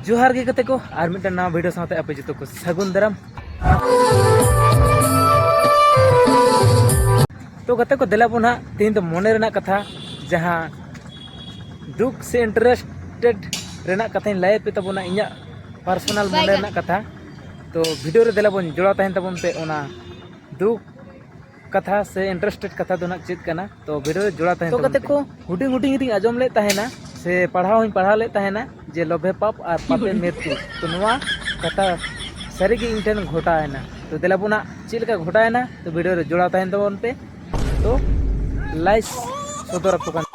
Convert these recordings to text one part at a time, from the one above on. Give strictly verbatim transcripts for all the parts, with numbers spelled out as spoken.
ᱡᱚᱦᱟᱨ ᱜᱮ ᱜᱟᱛᱮ ᱠᱚ, ᱟᱨ ᱢᱤᱫᱴᱟᱝ ᱱᱟᱣᱟ ᱵᱷᱤᱰᱤᱭᱳ ᱥᱟᱶᱛᱮ ᱟᱯᱮ ᱡᱚᱛᱚ ᱠᱚ ᱥᱟᱹᱜᱩᱱ ᱫᱟᱨᱟᱢ᱾ ᱛᱚ ᱜᱟᱛᱮ ᱠᱚ, ᱫᱮᱞᱟ ᱵᱚᱱ ᱦᱟᱸᱜ ᱛᱮᱦᱮᱧ ᱫᱚ ᱢᱚᱱᱮ ᱨᱮᱱᱟᱜ ᱠᱟᱛᱷᱟ, ᱡᱟᱦᱟᱸ ᱫᱩᱠ ᱥᱮ ᱤᱱᱴᱟᱨᱮᱥᱴᱮᱰ ᱨᱮᱱᱟᱜ ᱠᱟᱛᱷᱟᱧ ᱞᱟᱹᱭ ᱟᱯᱮ ᱛᱟᱵᱚᱱᱟ, ᱤᱧᱟᱹᱜ ᱯᱟᱨᱥᱚᱱᱟᱞ ᱢᱚᱱᱮ ᱨᱮᱱᱟᱜ ᱠᱟᱛᱷᱟ᱾ ᱛᱚ ᱵᱷᱤᱰᱤᱭᱳ ᱨᱮ ᱫᱮᱞᱟ ᱵᱚᱱ ᱡᱚᱲᱟᱣ ᱛᱟᱦᱮᱱ ᱛᱟᱵᱚᱱ ᱯᱮ, ᱚᱱᱟ ᱫᱩᱠ ᱠᱟᱛᱷᱟ ᱥᱮ ᱤᱱᱴᱟᱨᱮᱥᱴᱮᱰ ᱠᱟᱛᱷᱟ ᱫᱚ ᱱᱟᱜ ᱪᱮᱫ ᱠᱟᱱᱟ᱾ ᱛᱚ ᱵᱷᱤᱰᱤᱭᱳ ᱨᱮ ᱡᱚᱲᱟᱣ ᱛᱟᱦᱮᱱ ᱛᱚ ᱛᱟᱵᱚᱱ ᱜᱟᱛᱮ ᱯᱮ᱾ ᱠᱚ, ᱦᱩᱰᱤᱧ ᱦᱩᱰᱤᱧ ᱨᱤᱧ ᱟᱸᱡᱚᱢ ᱞᱮᱫ ᱛᱟᱦᱮᱱᱟ ᱥᱮ ᱯᱟᱲᱦᱟᱣ ᱦᱚᱸᱧ ᱯᱟᱲᱦᱟᱣ ᱞᱮᱫ ᱛᱟᱦᱮᱱᱟ ᱡᱮ ᱞᱳᱵᱷᱮ ᱯᱟᱯ ᱟᱨ ᱯᱟᱯᱮ ᱢᱨᱤᱛᱭᱩ᱾ ᱛᱚ ᱱᱚᱣᱟ ᱠᱟᱛᱷᱟ ᱥᱟᱹᱨᱤᱜᱮ ᱤᱧ ᱴᱷᱮᱱ ᱜᱷᱚᱴᱟᱣᱮᱱᱟ᱾ ᱛᱚ ᱫᱮᱞᱟ ᱵᱚᱱ ᱦᱟᱸᱜ ᱪᱮᱫ ᱞᱮᱠᱟ ᱜᱷᱚᱴᱟᱣᱮᱱᱟ, ᱛᱚ ᱵᱷᱤᱰᱤᱭᱳ ᱨᱮ ᱡᱚᱲᱟᱣ ᱛᱟᱦᱮᱱ ᱛᱟᱵᱚᱱ ᱯᱮ᱾ ᱛᱚ ᱞᱟᱭᱤᱥ ᱥᱚᱫᱚᱨ ᱟᱠᱚ ᱠᱟᱱ᱾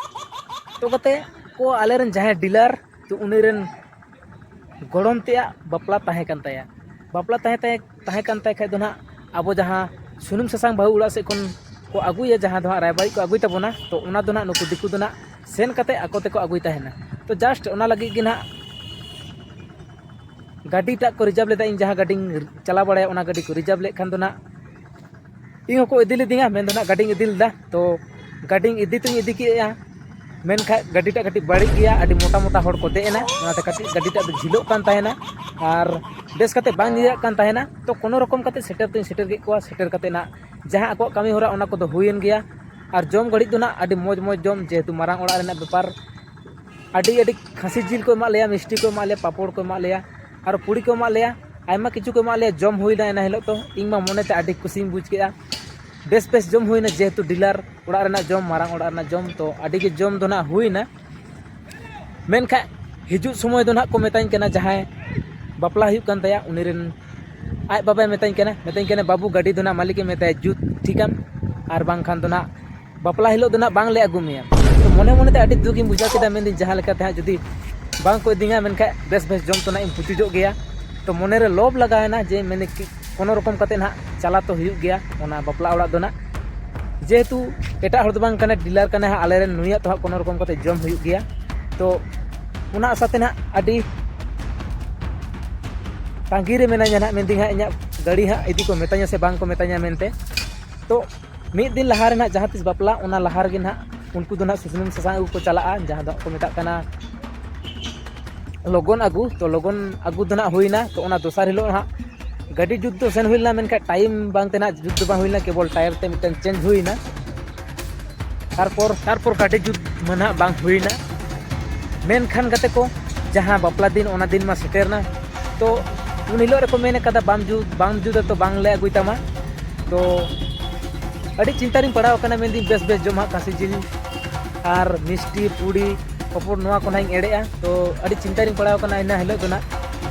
ᱛᱚ ᱜᱟᱛᱮ ᱠᱚ, ᱟᱞᱮᱨᱮᱱ ᱡᱟᱦᱟᱸᱭ ᱰᱤᱞᱟᱨ, ᱛᱚ ᱩᱱᱤ ᱨᱮᱱ ᱜᱚᱲᱚᱢ ᱛᱮᱭᱟᱜ ᱵᱟᱯᱞᱟ ᱛᱟᱦᱮᱸ ᱠᱟᱱ ᱛᱟᱭᱟ᱾ ᱵᱟᱯᱞᱟ ᱛᱟᱦᱮᱸ ᱛᱟᱦᱮᱸ ᱛᱟᱦᱮᱸ ᱠᱟᱱ ᱛᱟᱭ ᱠᱷᱟᱡ ᱫᱚ ᱱᱟᱦᱟᱜ, ᱟᱵᱚ ᱡᱟᱦᱟᱸ ᱥᱩᱱᱩᱢ ᱥᱟᱥᱟᱝ ᱵᱟᱹᱦᱩ ᱚᱲᱟᱜ ᱥᱮᱫ ᱠᱷᱚᱱ ᱠᱚ ᱟᱹᱜᱩᱭᱟ, ᱡᱟᱦᱟᱸ ᱫᱚ ᱦᱟᱸᱜ ᱨᱟᱭᱵᱟᱨᱤᱡ ᱠᱚ ᱟᱹᱜᱩᱭ ᱛᱟᱵᱚᱱᱟ, ᱛᱚ ᱚᱱᱟ ᱫᱚ ᱱᱟᱦᱟᱜ ᱱᱩᱠᱩ ᱫᱤᱠᱩ ᱫᱚ ᱱᱟᱦᱟᱜ ᱥᱮᱱ ᱠᱟᱛᱮ ᱟᱠᱚ ᱛᱮᱠᱚ ᱟᱹᱜᱩᱭ ᱛᱟᱦᱮᱱᱟ᱾ ᱛᱚ ᱡᱟᱥᱴ ᱚᱱᱟ ᱞᱟᱹᱜᱤᱫ ᱜᱮ ᱱᱟᱦᱟᱜ ᱜᱟᱹᱰᱤᱴᱟᱜ ᱠᱚ ᱨᱤᱡᱟᱵᱷ ᱞᱮᱫᱟ᱾ ᱤᱧ ᱡᱟᱦᱟᱸ ᱜᱟᱹᱰᱤᱧ ᱪᱟᱞᱟᱣ ᱵᱟᱲᱟᱭᱟ, ᱚᱱᱟ ᱜᱟᱹᱰᱤ ᱠᱚ ᱨᱤᱡᱟᱵᱷ ᱞᱮᱫ ᱠᱷᱟᱱ ᱫᱚ ᱱᱟᱦᱟᱜ ᱤᱧ ᱦᱚᱸᱠᱚ ᱤᱫᱤ ᱞᱤᱫᱤᱧᱟ, ᱢᱮᱱᱫᱚ ᱱᱟᱜ ᱜᱟᱹᱰᱤᱧ ᱤᱫᱤ ᱞᱮᱫᱟ᱾ ᱛᱚ ᱜᱟᱹᱰᱤᱧ ᱤᱫᱤ ᱛᱚᱧ ᱤᱫᱤ ᱠᱮᱜᱼᱟ, ᱢᱮᱱᱠᱷᱟᱱ ᱜᱟᱹᱰᱤᱴᱟᱜ ᱠᱟᱹᱴᱤᱡ ᱵᱟᱹᱲᱤᱡ ᱜᱮᱭᱟ, ᱟᱹᱰᱤ ᱢᱚᱴᱟ ᱢᱚᱴᱟ ᱦᱚᱲ ᱠᱚ ᱫᱮᱡ ᱮᱱᱟ, ᱚᱱᱟᱛᱮ ᱠᱟᱹᱴᱤᱡ ᱜᱟᱹᱰᱤᱴᱟᱜ ᱫᱚ ᱡᱷᱤᱞᱚᱜ ᱠᱟᱱ ᱛᱟᱦᱮᱱᱟ ᱟᱨ ᱵᱮᱥ ᱠᱟᱛᱮ ᱵᱟᱝ ᱧᱮᱞᱚᱜ ᱠᱟᱱ ᱛᱟᱦᱮᱱᱟ᱾ ᱛᱚ ᱠᱳᱱᱳ ᱨᱚᱠᱚᱢ ᱠᱟᱛᱮ ᱥᱮᱴᱮᱨ ᱛᱚᱧ ᱥᱮᱴᱮᱨ ᱠᱮᱫ ᱠᱚᱣᱟ, ᱥᱮᱴᱮᱨ ᱠᱟᱛᱮ ᱱᱟᱜ ᱡᱟᱦᱟᱸ ᱟᱠᱚᱣᱟᱜ ᱠᱟᱹᱢᱤ ᱦᱚᱨᱟ, ᱚᱱᱟ ᱠᱚᱫᱚ ᱦᱩᱭᱮᱱ ᱜᱮᱭᱟ᱾ ᱟᱨ ᱡᱚᱢ ᱜᱷᱟᱹᱲᱤᱡ ᱫᱚ ᱱᱟᱜ ᱟᱹᱰᱤ ᱢᱚᱡᱽ ᱢᱚᱡᱽ ᱡᱚᱢ, ᱡᱮᱦᱮᱛᱩ ᱢᱟᱨᱟᱝ ᱚᱲᱟᱜ ᱨᱮᱱᱟᱜ ᱵᱮᱯᱟᱨ, ᱟᱹᱰᱤ ᱟᱹᱰᱤ ᱠᱷᱟᱹᱥᱤ ᱡᱤᱞ ᱠᱚ ᱮᱢᱟᱜ ᱞᱮᱭᱟ, ᱢᱤᱥᱴᱤ ᱠᱚ ᱮᱢᱟᱜ ᱞᱮᱭᱟ, ᱯᱟᱯᱚᱲ ᱠᱚ ᱮᱢᱟᱜ ᱞᱮᱭᱟ, ᱟᱨ ᱯᱩᱲᱤ ᱠᱚ ᱮᱢᱟᱜ ᱞᱮᱭᱟ, ᱟᱭᱢᱟ ᱠᱤᱪᱷᱩ ᱠᱚ ᱮᱢᱟᱜ ᱞᱮᱭᱟ᱾ ᱡᱚᱢ ᱦᱩᱭᱱᱟ ᱮᱱᱟ ᱦᱤᱞᱳᱜ, ᱛᱚ ᱤᱧ ᱢᱟ ᱢᱚᱱᱮᱛᱮ ᱟᱹᱰᱤ ᱠᱩᱥᱤᱧ ᱵᱩᱡᱽ ᱠᱮᱫᱟ᱾ ᱵᱮᱥ ᱵᱮᱥ ᱡᱚᱢ ᱦᱩᱭᱱᱟ, ᱡᱮᱦᱮᱛᱩ ᱰᱤᱞᱟᱨ ᱚᱲᱟᱜ ᱨᱮᱱᱟᱜ ᱡᱚᱢ, ᱢᱟᱨᱟᱝ ᱚᱲᱟᱜ ᱨᱮᱱᱟᱜ ᱡᱚᱢ, ᱛᱚ ᱟᱹᱰᱤ ᱜᱮ ᱡᱚᱢ ᱫᱚ ᱱᱟᱜ ᱦᱩᱭᱱᱟ᱾ ᱢᱮᱱᱠᱷᱟᱱ ᱦᱤᱡᱩᱜ ᱥᱚᱢᱚᱭ ᱫᱚ ᱱᱟᱜ ᱠᱚ ᱢᱮᱛᱟᱧ ᱠᱟᱱᱟ, ᱡᱟᱦᱟᱸᱭ ᱵᱟᱯᱞᱟ ᱦᱩᱭᱩᱜ ᱠᱟᱱ ᱛᱟᱭᱟ, ᱩᱱᱤ ᱨᱮᱱ ᱟᱡ ᱵᱟᱵᱟᱭ ᱢᱮᱛᱟᱧ ᱠᱟᱱᱟ, ᱢᱮᱛᱟᱧ ᱠᱟᱱᱟ, "ᱵᱟᱹᱵᱩ, ᱜᱟᱹᱰᱤ ᱫᱚ ᱱᱟᱜ ᱢᱟᱹᱞᱤᱠᱮ ᱢᱮᱛᱟᱭᱟ ᱡᱩᱛ ᱴᱷᱤᱠᱟᱢ, ᱟᱨ ᱵᱟᱝᱠᱷᱟᱱ ᱫᱚ ᱱᱟᱜ ᱵᱟᱯᱞᱟ ᱦᱤᱞᱳᱜ ᱫᱚ ᱱᱟᱜ ᱵᱟᱝᱞᱮ ᱟᱹᱜᱩ ᱢᱮᱭᱟ᱾" ᱛᱚ ᱢᱚᱱᱮ ᱢᱚᱱᱮᱛᱮ ᱟᱹᱰᱤ ᱫᱩᱠᱤᱧ ᱵᱩᱡᱷᱟᱹᱣ ᱠᱮᱫᱟ, ᱢᱮᱱᱫᱟᱹᱧ, ᱡᱟᱦᱟᱸ ᱞᱮᱠᱟᱛᱮ ᱦᱟᱸᱜ ᱡᱩᱫᱤ ᱵᱟᱝ ᱠᱚ ᱤᱫᱤᱧᱟ, ᱢᱮᱱᱠᱷᱟᱱ ᱵᱮᱥ ᱵᱮᱥ ᱡᱚᱢ ᱛᱚ ᱱᱟᱜ ᱤᱧ ᱯᱩᱪᱩᱡᱚᱜ ᱜᱮᱭᱟ᱾ ᱛᱚ ᱢᱚᱱᱮᱨᱮ ᱞᱳᱵᱷ ᱞᱟᱜᱟᱣᱮᱱᱟ ᱡᱮ ᱢᱮᱱᱮ ᱠᱤ ᱠᱳᱱᱳ ᱨᱚᱠᱚᱢ ᱠᱟᱛᱮ ᱱᱟᱜ ᱪᱟᱞᱟᱜ ᱛᱚ ᱦᱩᱭᱩᱜ ᱜᱮᱭᱟ ᱚᱱᱟ ᱵᱟᱯᱞᱟ ᱚᱲᱟᱜ ᱫᱚ ᱱᱟᱜ, ᱡᱮᱦᱮᱛᱩ ᱮᱴᱟᱜ ᱦᱚᱲ ᱫᱚ ᱵᱟᱝ ᱠᱟᱱᱟᱭ, ᱰᱤᱞᱟᱨ ᱠᱟᱱᱟᱭ ᱦᱟᱸᱜ, ᱟᱞᱮᱨᱮᱱ ᱱᱩᱭᱟᱜ ᱛᱚ ᱦᱟᱸᱜ ᱠᱳᱱᱳ ᱨᱚᱠᱚᱢ ᱠᱟᱛᱮ ᱡᱚᱢ ᱦᱩᱭᱩᱜ ᱜᱮᱭᱟ᱾ ᱛᱚ ᱚᱱᱟ ᱟᱥᱟᱛᱮ ᱱᱟᱜ ᱟᱹᱰᱤ ᱛᱟᱺᱜᱤ ᱨᱮ ᱢᱮᱱᱟᱹᱧᱟ ᱱᱟᱜ, ᱢᱮᱱᱫᱟᱹᱧ ᱦᱟᱸᱜ ᱤᱧᱟᱹᱜ ᱜᱟᱹᱰᱤ ᱦᱟᱸᱜ ᱤᱫᱤ ᱠᱚ ᱢᱮᱛᱟᱹᱧᱟ ᱥᱮ ᱵᱟᱝ ᱠᱚ ᱢᱮᱛᱟᱹᱧᱟ ᱢᱮᱱᱛᱮ᱾ ᱛᱚ ᱢᱤᱫ ᱫᱤᱱ ᱞᱟᱦᱟ ᱨᱮ ᱱᱟᱜ ᱡᱟᱦᱟᱸ ᱛᱤᱥ ᱵᱟᱯᱞᱟ, ᱚᱱᱟ ᱞᱟᱦᱟ ᱨᱮᱜᱮ ᱱᱟᱜ ᱩᱱᱠᱩ ᱫᱚ ᱱᱟᱜ ᱥᱩᱱᱩᱢ ᱥᱟᱥᱟᱝ ᱟᱹᱜᱩ ᱠᱚ ᱪᱟᱞᱟᱜᱼᱟ, ᱡᱟᱦᱟᱸ ᱫᱚ ᱠᱚ ᱢᱮᱛᱟᱜ ᱠᱟᱱᱟ ᱞᱚᱜᱚᱱ ᱟᱹᱜᱩ, ᱛᱚ ᱞᱚᱜᱚᱱ ᱟᱹᱜᱩ ᱫᱚ ᱱᱟᱦᱟᱜ ᱦᱩᱭᱱᱟ᱾ ᱛᱚ ᱚᱱᱟ ᱫᱚᱥᱟᱨ ᱦᱤᱞᱳᱜ ᱦᱟᱸᱜ ᱜᱟᱹᱰᱤ ᱡᱩᱛ ᱫᱚ ᱥᱮᱱ ᱦᱩᱭ ᱞᱮᱱᱟ, ᱢᱮᱱᱠᱷᱟᱱ ᱴᱟᱭᱤᱢ ᱵᱟᱝ ᱛᱮ ᱱᱟᱦᱟᱜ ᱡᱩᱛ ᱫᱚ ᱵᱟᱝ ᱦᱩᱭ ᱞᱮᱱᱟ, ᱠᱮᱵᱚᱞ ᱴᱟᱭᱟᱨ ᱛᱮ ᱢᱤᱫᱴᱮᱱ ᱪᱮᱧᱡᱽ ᱦᱩᱭᱱᱟ᱾ ᱛᱟᱨᱯᱚᱨ ᱛᱟᱨᱯᱚᱨ ᱜᱟᱹᱰᱤ ᱡᱩᱛ ᱢᱟ ᱱᱟᱦᱟᱜ ᱵᱟᱝ ᱦᱩᱭᱱᱟ᱾ ᱢᱮᱱᱠᱷᱟᱱ ᱜᱟᱛᱮ ᱠᱚ, ᱡᱟᱦᱟᱸ ᱵᱟᱯᱞᱟ ᱫᱤᱱ, ᱚᱱᱟ ᱫᱤᱱ ᱢᱟ ᱥᱮᱴᱮᱨᱱᱟ᱾ ᱛᱚ ᱩᱱ ᱦᱤᱞᱳᱜ ᱨᱮᱠᱚ ᱢᱮᱱ ᱠᱟᱫᱟ, ᱵᱟᱢ ᱡᱩᱛ ᱵᱟᱢ ᱡᱩᱛᱟ ᱛᱚ ᱵᱟᱝᱞᱮ ᱟᱹᱜᱩᱭ ᱛᱟᱢᱟ᱾ ᱛᱚ ᱟᱹᱰᱤ ᱪᱤᱱᱛᱟ ᱨᱤᱧ ᱯᱟᱲᱟᱣ ᱟᱠᱟᱱᱟ, ᱢᱮᱱᱫᱟᱹᱧ ᱵᱮᱥ ᱵᱮᱥ ᱡᱚᱢᱟᱜ, ᱠᱟᱥᱤ ᱡᱤᱞ ᱟᱨ ᱢᱤᱥᱴᱤ, ᱯᱩᱲᱤ, ᱯᱟᱯᱚᱲ, ᱱᱚᱣᱟ ᱠᱚ ᱱᱟᱦᱟᱜ ᱤᱧ ᱮᱲᱮᱜᱼᱟ᱾ ᱛᱚ ᱟᱹᱰᱤ ᱪᱤᱱᱛᱟ ᱨᱤᱧ ᱯᱟᱲᱟᱣ ᱟᱠᱟᱱᱟ ᱤᱱᱟᱹ ᱦᱤᱞᱳᱜ ᱫᱚ ᱱᱟᱜ᱾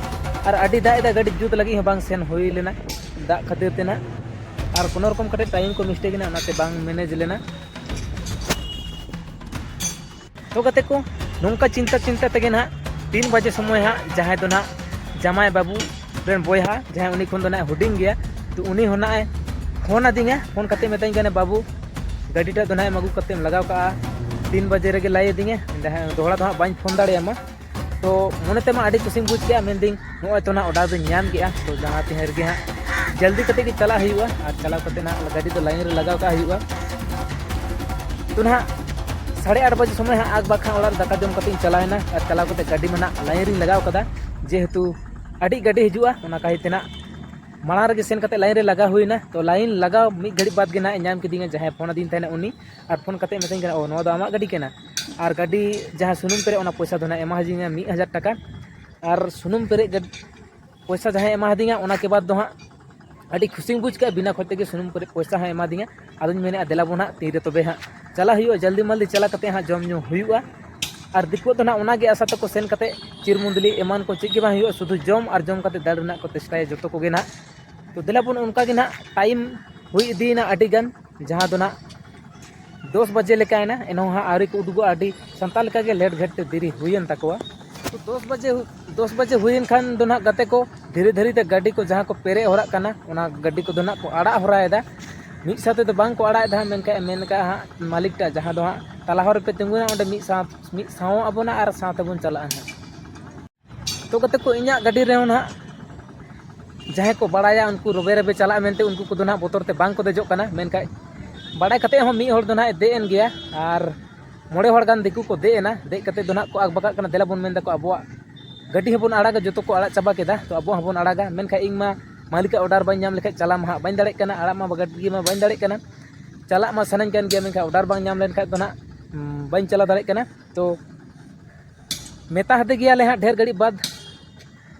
ᱟᱨ ᱟᱹᱰᱤ ᱫᱟᱜ ᱮᱫᱟ, ᱜᱟᱹᱰᱤ ᱡᱩᱛ ᱞᱟᱹᱜᱤᱫ ᱦᱚᱸ ᱵᱟᱝ ᱥᱮᱱ ᱦᱩᱭ ᱞᱮᱱᱟ ᱫᱟᱜ ᱠᱷᱟᱹᱛᱤᱨ ᱛᱮ ᱱᱟᱜ᱾ ᱟᱨ ᱠᱳᱱᱳ ᱨᱚᱠᱚᱢ ᱠᱟᱹᱴᱤᱡ ᱴᱟᱭᱤᱢ ᱠᱚ ᱢᱤᱥᱴᱮᱠ ᱮᱱᱟ, ᱚᱱᱟᱛᱮ ᱵᱟᱝ ᱢᱮᱱᱮᱡᱽ ᱞᱮᱱᱟ᱾ ᱛᱚ ᱜᱟᱛᱮ ᱠᱚ, ᱱᱚᱝᱠᱟ ᱪᱤᱱᱛᱟ ᱪᱤᱱᱛᱟ ᱛᱮᱜᱮ ᱱᱟᱦᱟᱜ ᱛᱤᱱ ᱵᱟᱡᱮ ᱥᱚᱢᱚᱭ ᱦᱟᱸᱜ ᱡᱟᱦᱟᱸᱭ ᱫᱚ ᱱᱟᱦᱟᱜ ᱡᱟᱢᱟᱭ ᱵᱟᱹᱵᱩ ᱨᱮᱱ ᱵᱚᱭᱦᱟ, ᱡᱟᱦᱟᱸᱭ ᱩᱱᱤ ᱠᱷᱚᱱ ᱫᱚ ᱱᱟᱦᱟᱜ ᱦᱩᱰᱤᱧ ᱜᱮᱭᱟ, ᱛᱚ ᱩᱱᱤ ᱦᱚᱸ ᱱᱟᱦᱟᱜ ᱮ ᱯᱷᱳᱱ ᱟᱹᱫᱤᱧᱟ᱾ ᱯᱷᱳᱱ ᱠᱟᱛᱮ ᱢᱮᱛᱟᱹᱧ ᱠᱟᱱᱟ, "ᱵᱟᱹᱵᱩ, ᱜᱟᱹᱰᱤᱴᱟᱜ ᱫᱚ ᱱᱟᱦᱟᱜ ᱮᱢ ᱟᱹᱜᱩ ᱠᱟᱛᱮᱢ ᱞᱟᱜᱟᱣ ᱠᱟᱜᱼᱟ, ᱛᱤᱱ ᱵᱟᱡᱮ ᱨᱮᱜᱮ ᱞᱟᱹᱭ ᱟᱹᱫᱤᱧᱟ, ᱮᱸᱰᱮ ᱦᱟᱸᱜ ᱫᱚᱦᱲᱟ ᱫᱚ ᱦᱟᱸᱜ ᱵᱟᱹᱧ ᱯᱷᱳᱱ ᱫᱟᱲᱮᱭᱟᱢᱟ᱾" ᱛᱚ ᱢᱚᱱᱮ ᱛᱮᱢᱟ ᱟᱹᱰᱤ ᱠᱩᱥᱤᱧ ᱵᱩᱡᱽ ᱠᱮᱜᱼᱟ, ᱢᱮᱱᱫᱟᱹᱧ ᱱᱚᱜᱼᱚᱭ ᱛᱚ ᱱᱟᱦᱟᱜ ᱚᱰᱟᱨ ᱫᱚᱧ ᱧᱟᱢ ᱠᱮᱜᱼᱟ, ᱛᱚ ᱡᱟᱦᱟᱸ ᱛᱤᱱ ᱨᱮᱜᱮ ᱦᱟᱸᱜ ᱡᱚᱞᱫᱤ ᱠᱟᱛᱮ ᱜᱮ ᱪᱟᱞᱟᱜ ᱦᱩᱭᱩᱜᱼᱟ ᱟᱨ ᱪᱟᱞᱟᱣ ᱠᱟᱛᱮ ᱱᱟᱦᱟᱜ ᱜᱟᱹᱰᱤ ᱫᱚ ᱞᱟᱭᱤᱱ ᱨᱮ ᱞᱟᱜᱟᱣ ᱠᱟᱜ ᱦᱩᱭᱩᱜᱼᱟ᱾ ᱛᱚ ᱱᱟᱦᱟᱜ ᱥᱟᱲᱮ ᱟᱴ ᱵᱟᱡᱮ ᱥᱚᱢᱚᱭ ᱦᱟᱸᱜ ᱟᱠ ᱵᱟᱠ ᱦᱟᱸᱜ ᱚᱲᱟᱜ ᱨᱮ ᱫᱟᱠᱟ ᱡᱚᱢ ᱠᱟᱛᱮ ᱤᱧ ᱪᱟᱞᱟᱣᱮᱱᱟ ᱟᱨ ᱪᱟᱞᱟᱣ ᱠᱟᱛᱮ ᱜᱟᱹᱰᱤ ᱢᱟ ᱱᱟᱦᱟᱜ ᱞᱟᱭᱤᱱ ᱨᱤᱧ ᱞᱟᱜᱟᱣ ᱠᱟᱫᱟ, ᱡᱮᱦᱮᱛᱩ ᱟᱹᱰᱤ ᱜᱟᱹᱰᱤ ᱦᱤᱡᱩᱜᱼᱟ, ᱚᱱᱟ ᱠᱷᱟᱹᱛᱤᱨ ᱛᱮ ᱱᱟᱦᱟᱜ ᱢᱟᱲᱟᱝ ᱨᱮᱜᱮ ᱥᱮᱱ ᱠᱟᱛᱮ ᱞᱟᱭᱤᱱ ᱨᱮ ᱞᱟᱜᱟᱣ ᱦᱩᱭᱱᱟ᱾ ᱛᱚ ᱞᱟᱭᱤᱱ ᱞᱟᱜᱟᱣ ᱢᱤᱫ ᱜᱷᱟᱹᱲᱤᱡ ᱵᱟᱫᱽ ᱜᱮ ᱱᱟᱦᱟᱜ ᱮ ᱧᱟᱢ ᱠᱤᱫᱤᱧᱟ, ᱡᱟᱦᱟᱸᱭ ᱯᱷᱳᱱ ᱟᱹᱫᱤᱧ ᱛᱟᱦᱮᱱᱟ ᱩᱱᱤ, ᱟᱨ ᱯᱷᱳᱱ ᱠᱟᱛᱮ ᱢᱮᱛᱟᱹᱧ ᱠᱟᱱᱟ, "ᱚ, ᱱᱚᱣᱟ ᱫᱚ ᱟᱢᱟᱜ ᱜᱟᱹᱰᱤ ᱠᱟᱱᱟ?" ᱟᱨ ᱜᱟᱹᱰᱤ ᱡᱟᱦᱟᱸ ᱥᱩᱱᱩᱢ ᱯᱮᱨᱮᱡ, ᱚᱱᱟ ᱯᱚᱭᱥᱟ ᱫᱚ ᱱᱟᱦᱟᱜ ᱮᱢᱟ ᱦᱟᱹᱫᱤᱧᱟ ᱢᱤᱫ ᱦᱟᱡᱟᱨ ᱴᱟᱠᱟ᱾ ᱟᱨ ᱥᱩᱱᱩᱢ ᱯᱮᱨᱮᱡ ᱜᱟᱹᱰ-, ᱯᱚᱭᱥᱟ ᱡᱟᱦᱟᱸᱭ ᱮᱢᱟ ᱦᱟᱹᱫᱤᱧᱟ, ᱚᱱᱟ ᱠᱮ ᱵᱟᱫᱽ ᱫᱚ ᱦᱟᱸᱜ ᱟᱹᱰᱤ ᱠᱷᱩᱥᱤᱧ ᱵᱩᱡᱽ ᱠᱮᱜᱼᱟ, ᱵᱤᱱᱟ ᱠᱷᱚᱡ ᱛᱮᱜᱮ ᱥᱩᱱᱩᱢ ᱯᱮᱨᱮᱡ ᱯᱚᱭᱥᱟ ᱦᱚᱸᱭ ᱮᱢᱟ ᱫᱤᱧᱟ᱾ ᱟᱫᱚᱧ ᱢᱮᱱᱮᱫᱼᱟ, ᱫᱮᱞᱟ ᱵᱚᱱ ᱦᱟᱸᱜ ᱛᱤᱱᱨᱮ ᱛᱚᱵᱮ ᱦᱟᱸᱜ ᱪᱟᱞᱟᱜ ᱦᱩᱭᱩᱜᱼᱟ, ᱡᱚᱞᱫᱤ ᱢᱟᱞᱫᱤ ᱪᱟᱞᱟᱣ ᱠᱟᱛᱮ ᱦᱟᱸᱜ ᱡᱚᱢ ᱧᱩ ᱦᱩᱭᱩᱜᱼᱟ᱾ ᱟᱨ ᱫᱤᱠᱩᱣᱟᱜ ᱫᱚ ᱱᱟᱦᱟᱜ ᱚᱱᱟᱜᱮ ᱟᱥᱟ ᱛᱟᱠᱚ, ᱥᱮᱱ ᱠᱟᱛᱮ ᱪᱤᱨᱢᱩᱱᱫᱞᱤ ᱮᱢᱟᱱ ᱠᱚ ᱪᱮᱫ ᱜᱮ ᱵᱟᱝ ᱦᱩᱭᱩᱜᱼᱟ, ᱥᱩᱫᱷᱩ ᱡᱚᱢ ᱟᱨ ᱡᱚᱢ ᱠᱟᱛᱮ ᱫᱟᱹᱲ ᱨᱮᱱᱟᱜ ᱠᱚ ᱪᱮᱥᱴᱟᱭᱟ ᱡᱚᱛᱚ ᱠᱚᱜᱮ ᱱᱟᱦᱟᱜ᱾ ᱛᱚ ᱫᱮᱞᱟ ᱵᱚᱱ, ᱚᱱᱠᱟ ᱜᱮ ᱱᱟᱦᱟᱜ ᱴᱟᱭᱤᱢ ᱦᱩᱭ ᱤᱫᱤᱭᱮᱱᱟ ᱟᱹᱰᱤ ᱜᱟᱱ, ᱡᱟᱦᱟᱸ ᱫᱚ ᱱᱟᱦᱟᱜ ᱫᱚᱥ ᱵᱟᱡᱮ ᱞᱮᱠᱟᱭᱮᱱᱟ, ᱮᱱᱦᱚᱸ ᱦᱟᱸᱜ ᱟᱹᱣᱨᱤ ᱠᱚ ᱩᱰᱩᱠᱚᱜᱼᱟ᱾ ᱟᱹᱰᱤ ᱥᱟᱱᱛᱟᱲ ᱞᱮᱠᱟᱜᱮ ᱞᱮᱴ ᱜᱷᱮᱴ ᱛᱮ ᱫᱮᱨᱤ ᱦᱩᱭᱮᱱ ᱛᱟᱠᱚᱣᱟ᱾ ᱛᱚ ᱫᱚᱥ ᱵᱟᱡᱮ, ᱫᱚᱥ ᱵᱟᱡᱮ ᱦᱩᱭᱮᱱ ᱠᱷᱟᱱ ᱫᱚ ᱱᱟᱦᱟᱜ ᱜᱟᱛᱮ ᱠᱚ ᱫᱷᱤᱨᱮ ᱫᱷᱤᱨᱮ ᱛᱮ ᱜᱟᱹᱰᱤ ᱠᱚ ᱡᱟᱦᱟᱸ ᱠᱚ ᱯᱮᱨᱮᱡ ᱦᱚᱨᱟᱜ ᱠᱟᱱᱟ, ᱚᱱᱟ ᱜᱟᱹᱰᱤ ᱠᱚᱫᱚ ᱱᱟᱦᱟᱜ ᱠᱚ ᱟᱲᱟᱜ ᱦᱚᱨᱟᱭᱮᱫᱟ᱾ ᱢᱤᱫ ᱥᱟᱶ ᱛᱮᱫᱚ ᱵᱟᱝ ᱠᱚ ᱟᱲᱟᱜ ᱮᱫᱟ ᱦᱟᱸᱜ, ᱢᱮᱱᱠᱷᱟᱱ ᱢᱮᱱ ᱠᱟᱜᱼᱟ ᱦᱟᱸᱜ ᱢᱟᱹᱞᱤᱠ ᱴᱟᱜ, ᱡᱟᱦᱟᱸ ᱫᱚ ᱦᱟᱸᱜ ᱛᱟᱞᱟ ᱦᱚᱨ ᱨᱮᱯᱮ ᱛᱤᱸᱜᱩᱱᱟ, ᱚᱸᱰᱮ ᱢᱤᱫ ᱥᱟᱶ, ᱢᱤᱫ ᱥᱟᱶ ᱟᱵᱚᱱᱟ ᱟᱨ ᱥᱟᱶ ᱛᱮᱵᱚᱱ ᱪᱟᱞᱟᱜᱼᱟ ᱦᱟᱸᱜ᱾ ᱛᱚ ᱜᱟᱛᱮ ᱠᱚ, ᱤᱧᱟᱹᱜ ᱜᱟᱹᱰᱤ ᱨᱮᱦᱚᱸ ᱱᱟᱦᱟᱜ ᱡᱟᱦᱟᱸᱭ ᱠᱚ ᱵᱟᱲᱟᱭᱟ, ᱩᱱᱠᱩ ᱨᱚᱵᱮ ᱨᱚᱵᱮ ᱪᱟᱞᱟᱜᱼᱟ ᱢᱮᱱᱛᱮ, ᱩᱱᱠᱩ ᱠᱚᱫᱚ ᱱᱟᱦᱟᱜ ᱵᱚᱛᱚᱨ ᱛᱮ ᱵᱟᱝ ᱠᱚ ᱫᱮᱡᱚᱜ ᱠᱟᱱᱟ᱾ ᱢᱮᱱᱠᱷᱟᱱ ᱵᱟᱲᱟᱭ ᱠᱟᱛᱮ ᱦᱚᱸ ᱢᱤᱫ ᱦᱚᱲ ᱫᱚ ᱱᱟᱦᱟᱜ ᱮ ᱫᱮᱡ ᱮᱱ ᱜᱮᱭᱟ ᱟᱨ ᱢᱚᱬᱮ ᱦᱚᱲ ᱜᱟᱱ ᱫᱤᱠᱩ ᱠᱚ ᱫᱮᱡ ᱮᱱᱟ᱾ ᱫᱮᱡ ᱠᱟᱛᱮ ᱫᱚ ᱱᱟᱦᱟᱜ ᱠᱚ ᱟᱠᱵᱟᱠᱟᱜ ᱠᱟᱱᱟ, "ᱫᱮᱞᱟ ᱵᱚᱱ", ᱢᱮᱱ ᱫᱟᱠᱚ, "ᱟᱵᱚᱣᱟᱜ ᱜᱟᱹᱰᱤ ᱦᱚᱸᱵᱚᱱ ᱟᱲᱟᱜᱟ, ᱡᱚᱛᱚ ᱠᱚ ᱟᱲᱟᱜ ᱪᱟᱵᱟ ᱠᱮᱫᱟ, ᱛᱚ ᱟᱵᱚ ᱦᱚᱸᱵᱚᱱ ᱟᱲᱟᱜᱟ᱾ ᱢᱮᱱᱠᱷᱟᱱ ᱤᱧ ᱢᱟ ᱢᱟᱹᱞᱤᱠᱟᱜ ᱚᱰᱟᱨ ᱵᱟᱹᱧ ᱧᱟᱢ ᱞᱮᱠᱷᱟᱡ ᱪᱟᱞᱟᱣ ᱢᱟ ᱦᱟᱸᱜ ᱵᱟᱹᱧ ᱫᱟᱲᱮᱭᱟᱜ ᱠᱟᱱᱟ, ᱟᱲᱟᱜ ᱢᱟ ᱜᱟᱹᱰᱤ ᱢᱟ ᱵᱟᱹᱧ ᱫᱟᱲᱮᱭᱟᱜ ᱠᱟᱱᱟ᱾ ᱪᱟᱞᱟᱜ ᱢᱟ ᱥᱟᱱᱟᱧ ᱠᱟᱱ ᱜᱮᱭᱟ, ᱢᱮᱱᱠᱷᱟᱱ ᱚᱰᱟᱨ ᱵᱟᱝ ᱧᱟᱢ ᱞᱮᱱᱠᱷᱟᱡ ᱫᱚ ᱱᱟᱦᱟᱜ, ᱩᱢ, ᱵᱟᱹᱧ ᱪᱟᱞᱟᱣ ᱫᱟᱲᱮᱭᱟᱜ ᱠᱟᱱᱟ᱾ ᱛᱚ ᱢᱮᱛᱟ ᱦᱟᱫᱮ ᱜᱮᱭᱟᱞᱮ ᱦᱟᱸᱜ ᱰᱷᱮᱨ ᱜᱷᱟᱹᱲᱤᱡ ᱵᱟᱫᱽ,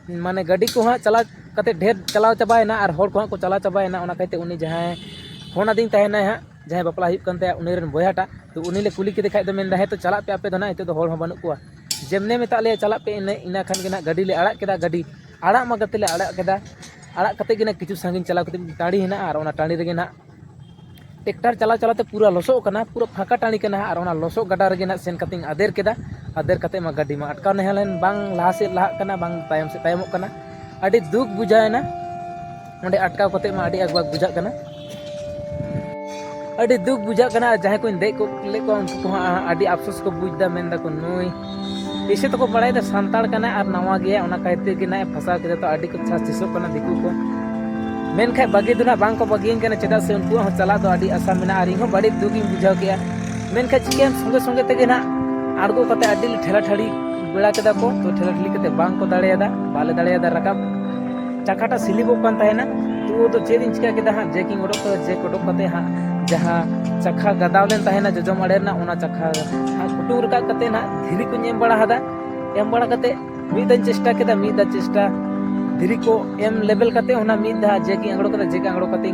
ᱢᱟᱱᱮ ᱜᱟᱹᱰᱤ ᱠᱚ ᱦᱟᱸᱜ ᱪᱟᱞᱟᱣ ᱠᱟᱛᱮ ᱰᱷᱮᱨ ᱪᱟᱞᱟᱣ ᱪᱟᱵᱟᱭᱮᱱᱟ ᱟᱨ ᱦᱚᱲ ᱠᱚ ᱦᱟᱸᱜ ᱠᱚ ᱪᱟᱞᱟᱣ ᱪᱟᱵᱟᱭᱮᱱᱟ᱾ ᱚᱱᱟ ᱠᱷᱟᱹᱛᱤᱨ ᱩᱱᱤ ᱡᱟᱦᱟᱸᱭ ᱯᱷᱳᱱ ᱟᱫᱤᱧ ᱛᱟᱦᱮᱱᱟᱭ ᱦᱟᱸᱜ, ᱡᱟᱦᱟᱸᱭ ᱵᱟᱯᱞᱟ ᱦᱩᱭᱩᱜ ᱠᱟᱱ ᱛᱟᱭᱟ, ᱩᱱᱤ ᱨᱮᱱ ᱵᱚᱭᱦᱟᱴᱟᱜ, ᱛᱚ ᱩᱱᱤ ᱞᱮ ᱠᱩᱞᱤ ᱠᱮᱫᱮ ᱠᱷᱟᱡ ᱫᱚ ᱢᱮᱱᱫᱟ, "ᱦᱮᱸ ᱛᱚ ᱪᱟᱞᱟᱜ ᱯᱮ ᱟᱯᱮ ᱫᱚ ᱱᱟᱦᱟᱜ, ᱱᱤᱛᱚᱜ ᱫᱚ ᱦᱚᱲ ᱦᱚᱸ ᱵᱟᱹᱱᱩᱜ ᱠᱚᱣᱟ, ᱡᱮᱢᱱᱮ ᱢᱮᱛᱟᱜ ᱞᱮᱭᱟ ᱪᱟᱞᱟᱜ ᱯᱮ, ᱤᱱᱟᱹ ᱤᱱᱟᱹ ᱠᱷᱟᱱ ᱜᱮ ᱱᱟᱦᱟᱜ ᱜᱟᱹᱰᱤ ᱞᱮ ᱟᱲᱟᱜ ᱠᱮᱫᱟ, ᱜᱟᱹᱰᱤ ᱟᱲᱟᱜ ᱢᱟ ᱜᱟᱛᱮ ᱞᱮ ᱟᱲᱟᱜ ᱠᱮᱫᱟ, ᱟᱲᱟᱜ ᱠᱟᱛᱮ ᱜᱮ ᱱᱟᱦᱟᱜ ᱠᱤᱪᱷᱩ ᱥᱟᱺᱜᱤᱧ ᱪᱟᱞᱟᱣ ᱠᱟᱛᱮ ᱢᱤᱫᱴᱤᱡ ᱴᱟᱺᱰᱤ ᱦᱮᱱᱟᱜᱼᱟ ᱟᱨ ᱚᱱᱟ ᱴᱟᱺᱰᱤ ᱨᱮᱜᱮ ᱱᱟᱦᱟᱜ ᱴᱮᱠᱴᱟᱨ ᱪᱟᱞᱟᱣ ᱪᱟᱞᱟᱣ ᱛᱮ ᱯᱩᱨᱟᱹ ᱞᱚᱥᱚᱜ ᱠᱟᱱᱟ, ᱯᱩᱨᱟᱹ ᱯᱷᱟᱸᱠᱟ ᱴᱟᱺᱰᱤ ᱠᱟᱱᱟ ᱟᱨ ᱚᱱᱟ ᱞᱚᱥᱚᱜ ᱜᱟᱰᱟ ᱨᱮᱜᱮ ᱱᱟᱦᱟᱜ ᱥᱮᱱ ᱠᱟᱛᱮᱧ ᱟᱫᱮᱨ ᱠᱮᱫᱟ᱾ ᱟᱫᱮᱨ ᱠᱟᱛᱮ ᱢᱟ ᱜᱟᱹᱰᱤ ᱢᱟ ᱟᱴᱠᱟᱣ ᱱᱮᱦᱟᱞᱮᱱ, ᱵᱟᱝ ᱞᱟᱦᱟ ᱥᱮᱫ ᱞᱟᱦᱟᱜ ᱠᱟᱱᱟ, ᱵᱟᱝ ᱛᱟᱭᱚᱢ ᱥᱮᱫ ᱛᱟᱭᱚᱢᱚᱜ ᱠᱟᱱᱟ᱾ ᱟᱹᱰᱤ ᱫᱩᱠ ᱵᱩᱡᱷᱟᱹᱣ ᱮᱱᱟ, ᱚᱸᱰᱮ ᱟᱴᱠᱟᱣ ᱠᱟᱛᱮ ᱢᱟ ᱟᱹᱰᱤ ᱟᱠᱵᱟᱠ ᱵᱩᱡᱷᱟᱹᱜ ᱠᱟᱱᱟ, ᱟᱹᱰᱤ ᱫᱩᱠ ᱵᱩᱡᱷᱟᱹᱜ ᱠᱟᱱᱟ᱾ ᱟᱨ ᱡᱟᱦᱟᱸᱭ ᱠᱚᱧ ᱫᱮᱡ ᱠᱚᱜ ᱞᱮᱫ ᱠᱚᱣᱟ ᱩᱱᱠᱩ ᱠᱚᱦᱚᱸ ᱟᱹᱰᱤ ᱟᱯᱥᱳᱥ ᱠᱚ ᱵᱩᱡᱽ ᱮᱫᱟ, ᱢᱮᱱ ᱫᱟᱠᱚ ᱱᱩᱭ ᱮᱭᱥᱮ ᱛᱚᱠᱚ ᱵᱟᱲᱟᱭᱮᱫᱟ ᱥᱟᱱᱛᱟᱲ ᱠᱟᱱᱟᱭ ᱟᱨ ᱱᱟᱣᱟ ᱜᱮᱭᱟᱭ, ᱚᱱᱟ ᱠᱷᱟᱹᱛᱤᱨ ᱜᱮ ᱱᱟᱦᱟᱜ ᱮ ᱯᱷᱟᱸᱥᱟᱣ ᱠᱮᱫᱟ, ᱛᱚ ᱟᱹᱰᱤ ᱠᱚ ᱥᱟᱹᱥᱛᱤᱥᱚᱜ ᱠᱟᱱᱟ ᱫᱤᱠᱩ ᱠᱚ᱾ ᱢᱮᱱᱠᱷᱟᱱ ᱵᱟᱹᱜᱤ ᱫᱚ ᱱᱟᱦᱟᱜ ᱵᱟᱝ ᱠᱚ ᱵᱟᱹᱜᱤᱭᱟᱹᱧ ᱠᱟᱱᱟ, ᱪᱮᱫᱟᱜ ᱥᱮ ᱩᱱᱠᱩᱣᱟᱜ ᱦᱚᱸ ᱪᱟᱞᱟᱜ ᱫᱚ ᱟᱹᱰᱤ ᱟᱥᱟ ᱢᱮᱱᱟᱜᱼᱟ ᱟᱨ ᱤᱧ ᱦᱚᱸ ᱵᱟᱹᱲᱤᱡ ᱫᱩᱠ ᱤᱧ ᱵᱩᱡᱷᱟᱹᱣ ᱠᱮᱜᱼᱟ᱾ ᱢᱮᱱᱠᱷᱟᱱ ᱪᱤᱠᱟᱹᱭᱟᱢ, ᱥᱚᱸᱜᱮ ᱥᱚᱸᱜᱮ ᱛᱮᱜᱮ ᱱᱟᱦᱟᱜ ᱟᱬᱜᱚ ᱠᱟᱛᱮ ᱟᱹᱰᱤ ᱞᱮ ᱴᱷᱮᱞᱟ ᱴᱷᱟᱹᱲᱤ ᱵᱮᱲᱟ ᱠᱮᱫᱟ ᱠᱚ, ᱛᱚ ᱴᱷᱮᱞᱟ ᱴᱷᱮᱞᱤ ᱠᱟᱛᱮ ᱵᱟᱝ ᱠᱚ ᱫᱟᱲᱮᱭᱟᱫᱟ, ᱵᱟᱞᱮ ᱫᱟᱲᱮᱭᱟᱫᱟ ᱨᱟᱠᱟᱵ᱾ ᱪᱟᱠᱷᱟᱴᱟ ᱥᱤᱞᱤᱯᱚᱜ ᱠᱟᱱ ᱛᱟᱦᱮᱱᱟ, ᱛᱚ ᱩᱱ ᱫᱚ ᱪᱮᱫ ᱤᱧ ᱪᱤᱠᱟᱹ ᱠᱮᱫᱟ ᱦᱟᱸᱜ, ᱡᱮᱠ ᱤᱧ ᱚᱰᱚᱠ ᱠᱮᱫᱟ, ᱡᱮᱠ ᱚᱰᱚᱠ ᱠᱟᱛᱮ ᱦᱟᱸᱜ ᱡᱟᱦᱟᱸ ᱪᱟᱠᱷᱟ ᱜᱟᱫᱟᱣ ᱞᱮᱱ ᱛᱟᱦᱮᱱᱟ ᱡᱚᱡᱚᱢ ᱟᱲᱮ ᱨᱮᱱᱟᱜ, ᱚᱱᱟ ᱪᱟᱠᱷᱟ ᱦᱟᱸᱜ ᱠᱩᱴᱩᱢ ᱨᱟᱠᱟᱵ ᱠᱟᱛᱮ ᱦᱟᱸᱜ ᱫᱷᱤᱨᱤ ᱠᱚᱧ ᱮᱢ ᱵᱟᱲᱟ ᱦᱟᱫᱟ᱾ ᱮᱢ ᱵᱟᱲᱟ ᱠᱟᱛᱮ ᱢᱤᱫ ᱫᱷᱟᱣ ᱪᱮᱥᱴᱟ ᱠᱮᱫᱟ, ᱢᱤᱫ ᱫᱷᱟᱣ ᱪᱮᱥᱴᱟ, ᱫᱷᱤᱨᱤ ᱠᱚ ᱮᱢ ᱞᱮᱵᱮᱞ ᱠᱟᱛᱮ ᱚᱱᱟ ᱢᱤᱫ ᱫᱷᱟᱣ ᱡᱮᱠ ᱤᱧ ᱟᱝᱲᱚ ᱠᱮᱫᱟ, ᱡᱮᱠ ᱟᱝᱲᱚ ᱠᱟᱛᱮ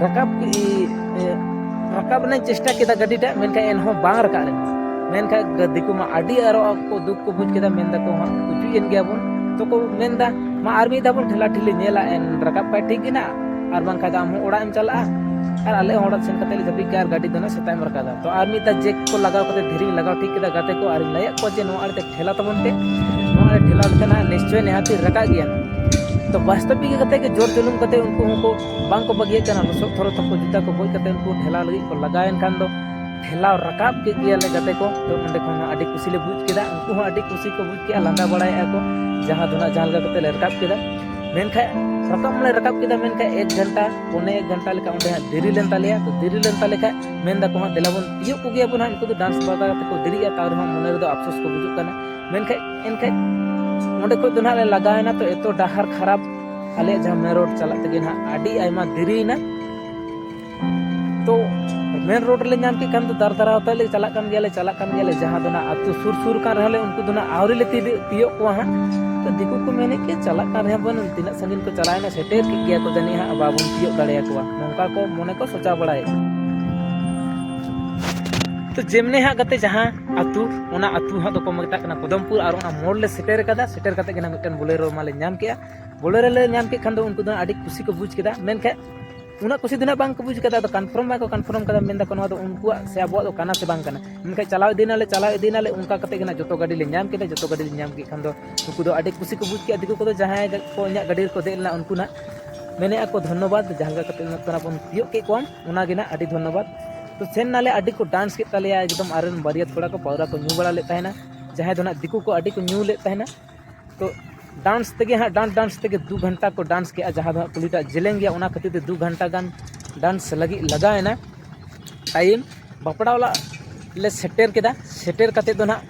ᱨᱟᱠᱟᱵ ᱠᱮ-, ᱤ-, ᱮ, ᱨᱟᱠᱟᱵ ᱨᱮᱱᱟᱜ ᱤᱧ ᱪᱮᱥᱴᱟ ᱠᱮᱫᱟ ᱜᱟᱹᱰᱤᱴᱟᱜ, ᱢᱮᱱᱠᱷᱟᱱ ᱮᱱᱦᱚᱸ ᱵᱟᱝ ᱨᱟᱠᱟᱵ ᱞᱮᱱᱟ᱾ ᱢᱮᱱᱠᱷᱟᱱ ᱜᱟ-, ᱫᱤᱠᱩ ᱢᱟ ᱟᱹᱰᱤ ᱟᱨᱚ ᱠᱚ ᱫᱩᱠ ᱠᱚ ᱵᱩᱡᱽ ᱠᱮᱫᱟ, ᱢᱮᱱ ᱫᱟᱠᱚ ᱦᱟᱸᱜ ᱜᱩᱡᱩᱜ ᱮᱱ ᱜᱮᱭᱟ ᱵᱚᱱ᱾ ᱛᱚ ᱠᱚ ᱢᱮᱱᱫᱟ, "ᱢᱟ ᱟᱨ ᱢᱤᱫ ᱫᱷᱟᱣ ᱵᱚᱱ ᱴᱷᱮᱞᱟ ᱴᱷᱤᱞᱤ ᱧᱮᱞᱟ, ᱮᱱ ᱨᱟᱠᱟᱵ ᱠᱷᱟᱡ ᱴᱷᱤᱠ ᱜᱮ ᱱᱟᱜ, ᱟᱨ ᱵᱟᱝᱠᱷᱟᱱ ᱫᱚ ᱟᱢ ᱦᱚᱸ ᱚᱲᱟᱜ ᱮᱢ ᱪᱟᱞᱟᱜᱼᱟ ᱟᱨ ᱟᱞᱮ ᱦᱚᱸ ᱚᱲᱟᱜ ᱥᱮᱱ ᱠᱟᱛᱮ ᱞᱮ ᱡᱟᱹᱯᱤᱫ ᱠᱟᱜᱼᱟ ᱟᱨ ᱜᱟᱹᱰᱤ ᱫᱚ ᱱᱟᱜ ᱥᱮᱛᱟᱜ ᱮᱢ ᱨᱟᱠᱟᱵᱟ᱾" ᱛᱚ ᱟᱨ ᱢᱤᱫ ᱫᱷᱟᱣ ᱡᱮᱠ ᱠᱚ ᱞᱟᱜᱟᱣ ᱠᱟᱛᱮ ᱫᱷᱤᱨᱤᱧ ᱞᱟᱜᱟᱣ ᱴᱷᱤᱠ ᱠᱮᱫᱟ ᱜᱟᱛᱮ ᱠᱚ, ᱟᱨᱤᱧ ᱞᱟᱹᱭᱟᱫ ᱠᱚᱣᱟ ᱡᱮ ᱱᱚᱣᱟ ᱟᱲᱮ ᱛᱮ ᱴᱷᱮᱞᱟ ᱛᱟᱵᱚᱱ ᱯᱮ, ᱱᱚᱣᱟ ᱟᱲᱮ ᱴᱷᱮᱞᱟᱣ ᱞᱮᱠᱷᱟᱱ ᱦᱟᱸᱜ ᱱᱤᱥᱪᱚᱭ ᱱᱤᱦᱟᱹᱛᱤ ᱨᱟᱠᱟᱵ ᱜᱮᱭᱟ᱾ ᱛᱚ ᱵᱟᱥᱛᱚᱵᱤᱠ ᱠᱟᱛᱮ ᱜᱮ ᱡᱳᱨ ᱡᱩᱞᱩᱢ ᱠᱟᱛᱮ ᱩᱱᱠᱩ ᱦᱚᱸᱠᱚ ᱵᱟᱝ ᱠᱚ ᱵᱟᱹᱜᱤᱭᱮᱫ ᱠᱟᱱᱟ, ᱞᱚᱥᱚᱫ ᱛᱷᱚᱨᱚ ᱛᱟᱠᱚ ᱡᱩᱛᱟ ᱠᱚ ᱵᱚᱡ ᱠᱟᱛᱮ ᱩᱱᱠᱩ ᱴᱷᱮᱞᱟᱣ ᱞᱟᱹᱜᱤᱫ ᱠᱚ ᱞᱟᱜᱟᱣᱮᱱ ᱠᱷᱟᱱ ᱫᱚ ᱴᱷᱮᱞᱟᱣ ᱨᱟᱠᱟᱵ ᱠᱮᱫ ᱜᱮᱭᱟᱞᱮ ᱜᱟᱛᱮ ᱠᱚ᱾ ᱛᱚ ᱚᱸᱰᱮ ᱠᱷᱚᱱ ᱦᱚᱸ ᱟᱹᱰᱤ ᱠᱩᱥᱤ ᱞᱮ ᱵᱩᱡᱽ ᱠᱮᱫᱟ, ᱩᱱᱠᱩ ᱦᱚᱸ ᱟᱹᱰᱤ ᱠᱩᱥᱤ ᱠᱚ ᱵᱩᱡᱽ ᱠᱮᱫᱟ, ᱞᱟᱸᱫᱟ ᱵᱟᱲᱟᱭᱮᱫᱼᱟ ᱠᱚ ᱡᱟᱦᱟᱸ ᱫᱚ ᱱᱟᱜ ᱡᱟᱦᱟᱸ ᱞᱮᱠᱟ ᱠᱟᱛᱮ ᱞᱮ ᱨᱟᱠᱟᱵ ᱠᱮᱫᱟ᱾ ᱢᱮᱱᱠᱷᱟᱱ ᱨᱟᱠᱟᱵ ᱢᱟᱞᱮ ᱨᱟᱠᱟᱵ ᱠᱮᱫᱟ, ᱢᱮᱱᱠᱷᱟᱱ ᱮᱠ ᱜᱷᱚᱱᱴᱟ, ᱯᱚᱱᱮ ᱮᱠ ᱜᱷᱚᱱᱴᱟ ᱞᱮᱠᱟ ᱚᱸᱰᱮ ᱦᱟᱸᱜ ᱫᱮᱨᱤ ᱞᱮᱱ ᱛᱟᱞᱮᱭᱟ᱾ ᱛᱚ ᱫᱮᱨᱤ ᱞᱮᱱ ᱛᱟᱞᱮ ᱠᱷᱟᱡ ᱢᱮᱱ ᱫᱟᱠᱚ ᱦᱟᱸᱜ, ᱫᱮᱞᱟ ᱵᱚᱱ ᱛᱤᱭᱳᱜ ᱠᱚᱜᱮᱭᱟ ᱵᱚᱱ ᱦᱟᱸᱜ, ᱩᱱᱠᱩ ᱫᱚ ᱰᱟᱱᱥ ᱵᱟᱫᱟ ᱠᱟᱛᱮ ᱠᱚ ᱫᱮᱨᱤᱜᱼᱟ, ᱛᱟᱣ ᱨᱮᱦᱚᱸ ᱢᱚᱱᱮ ᱨᱮᱫᱚ ᱟᱯᱥᱳᱥ ᱠᱚ ᱵᱩᱡᱩᱜ ᱠᱟᱱᱟ᱾ ᱢᱮᱱᱠᱷᱟᱡ ᱮᱱᱠᱷᱟᱡ ᱚᱸᱰᱮ ᱠᱷᱚᱡ ᱫᱚ ᱱᱟᱦᱟᱜ ᱞᱮ ᱞᱟᱜᱟᱣᱮᱱᱟ᱾ ᱛᱚ ᱮᱛᱚ ᱰᱟᱦᱟᱨ ᱠᱷᱟᱨᱟᱯ, ᱟᱞᱮᱭᱟᱜ ᱡᱟᱦᱟᱸ ᱢᱮᱱ ᱨᱳᱰ ᱪᱟᱞᱟᱜ ᱛᱮᱜᱮ ᱱᱟᱦᱟᱜ ᱟᱹᱰᱤ ᱟᱭᱢᱟ ᱫᱮᱨᱤᱭᱮᱱᱟ᱾ ᱛᱚ ᱢᱮᱱ ᱨᱳᱰ ᱨᱮᱞᱮ ᱧᱟᱢ ᱠᱮᱫ ᱠᱷᱟᱱ ᱫᱚ ᱫᱟᱨ ᱫᱟᱨᱟᱣ ᱛᱮ ᱞᱮ ᱪᱟᱞᱟᱜ ᱠᱟᱱ ᱜᱮᱭᱟ, ᱞᱮ ᱪᱟᱞᱟᱜ ᱠᱟᱱ ᱜᱮᱭᱟ, ᱞᱮ ᱡᱟᱦᱟᱸ ᱫᱚ ᱱᱟᱦᱟᱜ ᱟᱹᱛᱩ ᱥᱩᱨ ᱥᱩᱨ ᱠᱟᱱ ᱨᱮᱦᱚᱸ ᱞᱮ, ᱩᱱᱠᱩ ᱫᱚ ᱱᱟᱦᱟᱜ ᱟᱹᱣᱨᱤ ᱞᱮ ᱛᱤᱭᱳᱜ ᱠᱚᱣᱟ ᱦᱟᱸᱜ᱾ ᱛᱚ ᱫᱤᱠᱩ ᱠᱚ ᱢᱮᱱᱮᱫ ᱠᱤ ᱪᱟᱞᱟᱜ ᱠᱟᱱ ᱨᱮᱦᱚᱸ ᱵᱚᱱ, ᱛᱤᱱᱟᱹᱜ ᱥᱟᱺᱜᱤᱧ ᱠᱚ ᱪᱟᱞᱟᱣᱮᱱᱟ, ᱥᱮᱴᱮᱨ ᱠᱮᱫ ᱜᱮᱭᱟ ᱠᱚ ᱡᱟᱹᱱᱤᱡ ᱦᱟᱸᱜ, ᱵᱟᱵᱚᱱ ᱛᱤᱭᱳᱜ ᱫᱟᱲᱮᱭᱟᱠᱚᱣᱟ, ᱱᱚᱝᱠᱟ ᱠᱚ ᱢᱚᱱᱮ ᱠᱚ ᱥᱚᱪᱟᱣ ᱵᱟᱲᱟᱭᱮᱫ᱾ ᱛᱚ ᱡᱮᱢᱱᱮ ᱦᱟᱸᱜ ᱜᱟᱛᱮ ᱡᱟᱦᱟᱸ ᱟᱹᱛᱩ, ᱚᱱᱟ ᱟᱹᱛᱩ ᱦᱟᱸᱜ ᱫᱚᱠᱚ ᱢᱮᱛᱟᱜ ᱠᱟᱱᱟ ᱠᱚᱫᱚᱢᱯᱩᱨ, ᱟᱨ ᱚᱱᱟ ᱢᱳᱲ ᱞᱮ ᱥᱮᱴᱮᱨ ᱠᱟᱫᱟ᱾ ᱥᱮᱴᱮᱨ ᱠᱟᱛᱮ ᱜᱮ ᱱᱟᱦᱟᱜ ᱢᱤᱫᱴᱮᱱ ᱵᱳᱞᱮᱨᱳ ᱢᱟᱞᱮ ᱧᱟᱢ ᱠᱮᱜᱼᱟ᱾ ᱵᱳᱞᱮᱨᱳ ᱞᱮ ᱧᱟᱢ ᱠᱮᱫ ᱠᱷᱟᱱ ᱫᱚ ᱩᱱᱠᱩ ᱫᱚ ᱟᱹᱰᱤ ᱠᱩᱥᱤ ᱠᱚ ᱵᱩᱡᱽ ᱠᱮᱫᱟ, ᱢᱮᱱᱠᱷᱟᱱ ᱩᱱᱟᱹᱜ ᱠᱩᱥᱤ ᱫᱚ ᱱᱟᱦᱟᱜ ᱵᱟᱝ ᱠᱚ ᱵᱩᱡᱽ ᱠᱟᱫᱟ᱾ ᱟᱫᱚ ᱠᱚᱱᱯᱷᱟᱨᱢ ᱵᱟᱠᱚ ᱠᱚᱱᱯᱷᱟᱨᱢ ᱠᱟᱫᱟ, ᱢᱮᱱ ᱫᱟᱠᱚ ᱱᱚᱣᱟ ᱫᱚ ᱩᱱᱠᱩᱣᱟᱜ ᱥᱮ ᱟᱵᱚᱣᱟᱜ ᱫᱚ ᱠᱟᱱᱟ ᱥᱮ ᱵᱟᱝ ᱠᱟᱱᱟ᱾ ᱢᱮᱱᱠᱷᱟᱱ ᱪᱟᱞᱟᱣ ᱤᱫᱤᱭᱮᱱᱟᱞᱮ, ᱪᱟᱞᱟᱣ ᱤᱫᱤᱭᱮᱱᱟᱞᱮ, ᱚᱱᱠᱟ ᱠᱟᱛᱮ ᱜᱮ ᱱᱟᱦᱟᱜ ᱡᱚᱛᱚ ᱜᱟᱹᱰᱤ ᱞᱮ ᱧᱟᱢ ᱠᱮᱫᱟ᱾ ᱡᱚᱛᱚ ᱜᱟᱹᱰᱤ ᱞᱮ ᱧᱟᱢ ᱠᱮᱫ ᱠᱷᱟᱱ ᱫᱚ ᱩᱱᱠᱩ ᱫᱚ ᱟᱹᱰᱤ ᱠᱩᱥᱤ ᱠᱚ ᱵᱩᱡᱽ ᱠᱮᱫᱟ᱾ ᱫᱤᱠᱩ ᱠᱚᱫᱚ ᱡᱟᱦᱟᱸᱭ ᱠᱚ ᱤᱧᱟᱹᱜ ᱜᱟᱹᱰᱤ ᱨᱮᱠᱚ ᱫᱮᱡ ᱞᱮᱱᱟ, ᱩᱱᱠᱩ ᱱᱟᱦᱟᱜ ᱢᱮᱱᱮᱫᱼᱟ ᱠᱚ ᱫᱷᱚᱱᱱᱚᱵᱟᱫᱽ, ᱡᱟᱦᱟᱸ ᱞᱮᱠᱟ ᱠᱟᱛᱮ ᱱᱟᱦᱟᱜ ᱵᱚᱱ ᱛᱤᱭᱳᱜ ᱠᱮᱫ ᱠᱚᱣᱟ, ᱚᱱᱟ ᱜᱮ ᱱᱟᱦᱟᱜ ᱟᱹᱰᱤ ᱫᱷᱚᱱᱱᱚᱵᱟᱫᱽ᱾ ᱛᱚ ᱥᱮᱱ ᱱᱟᱞᱮ, ᱟᱹᱰᱤ ᱠᱚ ᱰᱟᱱᱥ ᱠᱮᱫ ᱛᱟᱞᱮᱭᱟ ᱮᱠᱫᱚᱢ᱾ ᱟᱨ ᱨᱮᱱ ᱵᱟᱹᱨᱭᱟᱹᱛ ᱠᱚᱲᱟ ᱠᱚ ᱯᱟᱣᱨᱟ ᱠᱚ ᱧᱩ ᱵᱟᱲᱟ ᱞᱮᱫ ᱛᱟᱦᱮᱱᱟ, ᱡᱟᱦᱟᱸᱭ ᱫᱚ ᱱᱟᱦᱟᱜ ᱫᱤᱠᱩ ᱠᱚ ᱟᱹᱰᱤ ᱠᱚ ᱧᱩ ᱞᱮᱫ ᱛᱟᱦᱮᱱᱟ᱾ ᱛᱚ ᱰᱟᱱᱥ ᱛᱮᱜᱮ ᱦᱟᱸᱜ, ᱰᱟᱱᱥ ᱰᱟᱱᱥ ᱛᱮᱜᱮ ᱫᱩ ᱜᱷᱚᱱᱴᱟ ᱠᱚ ᱰᱟᱱᱥ ᱠᱮᱜᱼᱟ, ᱡᱟᱦᱟᱸ ᱫᱚ ᱦᱟᱸᱜ ᱠᱩᱞᱦᱤᱴᱟᱜ ᱡᱮᱞᱮᱧ ᱜᱮᱭᱟ, ᱚᱱᱟ ᱠᱷᱟᱹᱛᱤᱨ ᱛᱮ ᱫᱩ ᱜᱷᱚᱱᱴᱟ ᱜᱟᱱ ᱰᱟᱱᱥ ᱞᱟᱹᱜᱤᱫ ᱞᱟᱜᱟᱣᱮᱱᱟ ᱴᱟᱭᱤᱢ᱾ ᱵᱟᱯᱞᱟ ᱚᱲᱟᱜ ᱞᱮ ᱥᱮᱴᱮᱨ ᱠᱮᱫᱟ᱾ ᱥᱮᱴᱮᱨ ᱠᱟᱛᱮᱫ ᱫᱚ ᱱᱟᱦᱟᱜ